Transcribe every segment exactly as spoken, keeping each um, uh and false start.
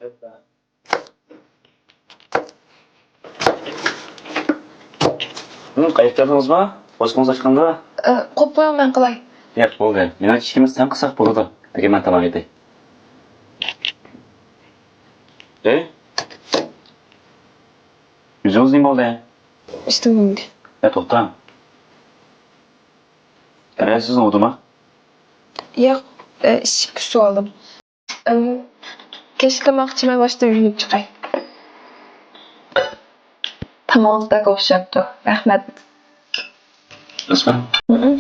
قايتىپ كەلدىڭىزما؟ باشقىڭىز ئاچقاندا؟ ئە، قويۇپ قويۇڭ، مەن قىلاي. ياق، بولدى. مېنىڭچە ئىككىمىز تەڭ قىلساق بولىدۇ. لېكىن مەن تاماق يېدىي. ئەي؟ يۈزىڭىز نېمە بولدى؟ ئىشتىن بولدى. ئە، توختاڭ. ئەرە سىزنى ئۇردىما؟ ياق، ئە، ئىشىك ئۈستى ئالدىم. ئەم، كەچلىك تاماق ئىچىمەن، باشتا يۇيۇنۇپ چىقاي. تامىقىڭىز بەك ئوخشاپتۇ. رەھمەت. رەسمەت. ھىم.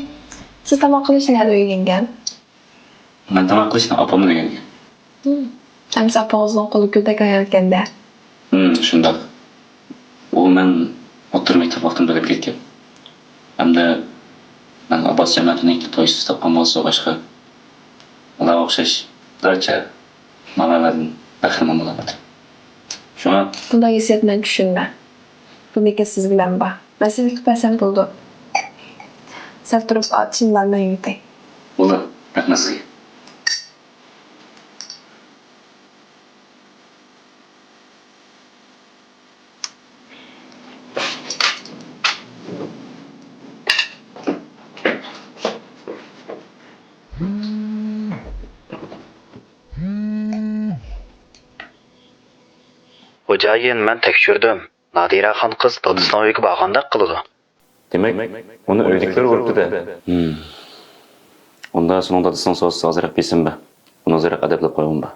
سىز تاماق قىلىشنى نەدە ئۆگەنگەن؟ مەن تاماق قىلىشنى ئاپامدىن ئۆگەنگەن. ھىم. ئەمىسە ئاپىڭىزنىڭ قولى گۈلدەك ھايالكەن-دە. ھىم، شۇنداق. ئۇ مەن ئوتتۇرا مەكتەپ ۋاقتىمدا ئۆلۈپ كەتكەن. ھەمدە مەن ئابباس جەمەتىنىڭكى تويسىز تاپقان بالىسى بولغاچقا، ئۇلارغا ئوخشاش داچا مالالاردىن بەھرىمەن بولالمىدىم. شۇڭا بۇنداق ھېسسىيات مەن چۈشىنىمەن. بۇ بېكەت سىز بىلەن بار. مەن سىزگە بەرسەم بولىدۇ. سەل تۇرۇپ ئاچىنلارنى يۇيۇتاي. بولدى، رەھمەت سىزگە. خوجايىن، مەن تەكشۈردۈم. نادىرەخان قىز دادىسىنىڭ ئۆيىگە بارغاندەك قىلىدۇ. دېمەك، ئۇنى ئۆيدىكىلەر ئۇرۇپتۇ-دە. ھىم. ئۇندا سېنىڭ دادىسىنىڭ سوغىسىغا ئازراق بېسىم بەر. ئۇنى ئازراق ئەدەپلەپ قويغۇم بار.